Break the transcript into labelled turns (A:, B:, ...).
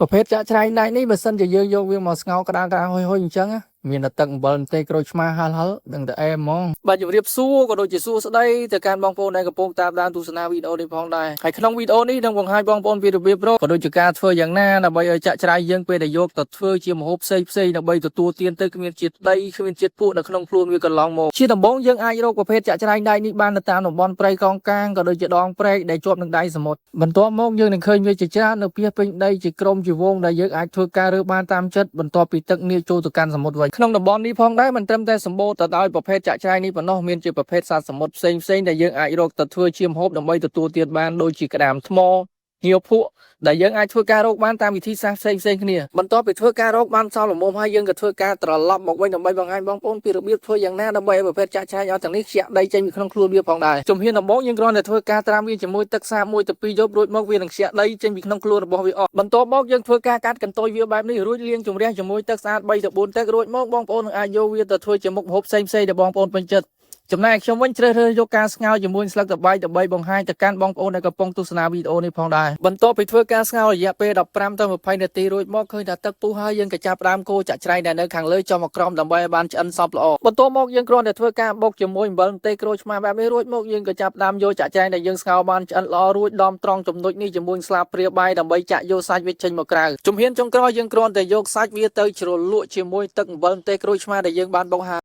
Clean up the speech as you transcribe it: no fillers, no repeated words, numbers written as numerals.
A: ប្រភេទចាក់ច្រែងដែកនេះបើសិនជាយើងយកវាមកស្ងោរក្តៅក្តៅហុយហុយអញ្ចឹងណាមានតែទឹកអំបិលម្ទេសក្រូចឆ្មាហិលហិលដឹងតែអែមហ្មងបាទជម្រាបសួរក៏ដូចជាសួស្តីទៅកាន់បងប្អូនដែលកំពុងតាមដានទស្សនាវីដេអូនេះផងដែរហើយក្នុងវីដេអូនេះនឹងបង្ហាញបងប្អូនពីរបៀបរកក៏ដូចជាការធ្វើយ៉ាងណាដើម្បីឲ្យចាក់ច្រែងយើងពេលដែលយកទៅធ្វើជាម្ហូបផ្សេងផ្សេងៗដើម្បីទទួលទានទៅគ្មានជាតិដីគ្មានជាតិពួកនៅក្នុងខ្លួនវាកន្លងមកជាដំបូងយើងអាចរកប្រភេទចាក់ច្រែងដែកនេះបាននៅតាមតំបន់ព្រៃកោងកាងក៏ដូចជាដងព្រែកដែលជាប់នឹងដៃសមុទ្របន្ទាប់មកយើងនឹងឃើញវាជាច្រើននៅពាសពេញដីជាក្រុមជាវងដែលយើងអាចធ្វើការរើបានតាមចិត្តបន្ទាប់ពីទឹកនាចចូលទៅកាន់សមុទ្រវិញក្នុងតំបន់នេះផងដែរមិនត្រឹមតែសម្បូរទៅដោយប្រភេទចាក់ច្រែងនេះប៉ុណ្ណោះមានជាប្រភេទសត្វសមុទ្រផ្សេងផ្សេងៗដែលយើងអាចរកទៅធ្វើជាម្ហូបដើម្បីទទួលទានបានដូចជាក្តាមថ្មងាវភក់ដែលយើងអាចធ្វើការរកបានតាមវិធីសាស្ត្រផ្សេងផ្សេងៗគ្នាបន្ទាប់ពីធ្វើការរកបានសល់ល្មមហើយយើងក៏ធ្វើការត្រឡប់មកវិញដើម្បីបង្ហាញបងប្អូនពីរបៀបធ្វើយ៉ាងណាដើម្បីឲ្យប្រភេទចាក់ឆាយអស់ទាំងនេះខ្ជាក់ដីចេញពីក្នុងខ្លួនវាផងដែរជំហានដំបូងយើងគ្រាន់តែធ្វើការត្រាំវាជាមួយទឹកសាបមួយទៅពីរយប់រួចមកវានឹងខ្ជាក់ដីចេញពីក្នុងខ្លួនរបស់វាអស់បន្ទាប់មកយើងធ្វើការកាត់កន្ទុយវាបែបនេះរួចលាងជម្រះជាមួយទឹកស្អាត3ទៅ4ទឹករួចមកបងប្អូននឹងអាចយកវាទៅធ្វើជាមុខម្ហូបផ្សេងៗដែលបងប្អូនពេញចិត្តចំណែកខ្ញុំវិញជ្រើសរើសយកការស្ងោរជាមួយស្លឹកតបែកដើម្បីបង្ហាញទៅកាន់បងប្អូនដែលកំពុងទស្សនាវីដេអូនេះផងដែរបន្ទាប់ពីធ្វើការស្ងោររយៈពេល15ទៅ20នាទីរួចមកឃើញថាទឹកពុះហើយយើងក៏ចាប់ផ្ដើមកូរចាក់ច្រែងដែលនៅខាងលើចុះមកក្រោមដើម្បីឲ្យបានឆ្អិនសព្វល្អបន្ទាប់មកយើងគ្រាន់តែធ្វើការបុកជាមួយអំបិលម្ទេសក្រូចឆ្មាបែបនេះរួចមកយើងក៏ចាប់ផ្ដើមយកចាក់ច្រែងដែលយើងស្ងោរបានឆ្អិនល្អរួចដំត្រង់ចំណុចនេះជាមួយស្លាបព្រាបាយដើម្បីចាក់យកសាច់វាចេញមកក្រៅជំហានចុងក្រោយយើងគ្រាន់តែយកសាច់វាទៅជ្រលក់ជាមួយទឹកអំបិលម្ទេសក្រូចឆ្មាដែលយើងបានបុកហើយ។